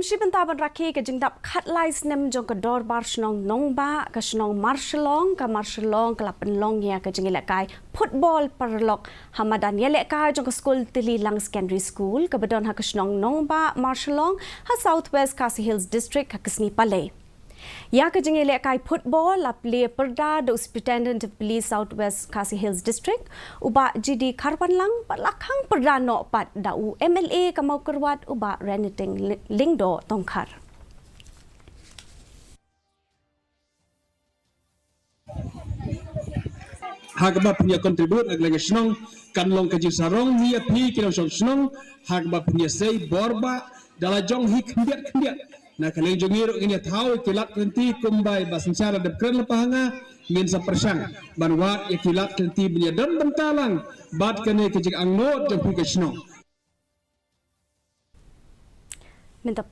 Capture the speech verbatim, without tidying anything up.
Shi bynta ban rakhe ka jingdap khatlai snem jong ka Dorbar Shnong Nongbah, ka shnong Marshillong, ka Marshillong ka la pynlong ïa ka jingïalehkai football paralok ha madan ïalehkai jong ka skul Tylli Lang Secondary School, kaba don ha ka shnong Nongbah Marshillong, ha South West Khasi Hills District, ha ka sngi Palei. Ïa ka jingïalehkai football la plie pyrda da u Superintendent of Police South West Khasi Hills District, u Bah G D Kharwanlang, bad la khang pyrda noh pat da u M L A ka Mawkyrwat, u Bah Reniting Li-, Lyngdoh Tongkhar. Ha kaba phin ïa contribute na ka liang ka shnong, kan long ka jingsarong hi ïa phi ki nongshong shnong, ha kaba phin ïa sei bor bah da la jong hi khyndiat khyndiat. Na ka liang jong ngi ruh ngin ïa thaw ïa ki lad ki lynti kumba i Bah Synshar la dep kren lypa ha nga, ngin sa pyrshang ban wad ïa ki lad ki lynti ban ïa don bynta lang bad kane ka jingangnud jong phi ka shnong. Mynta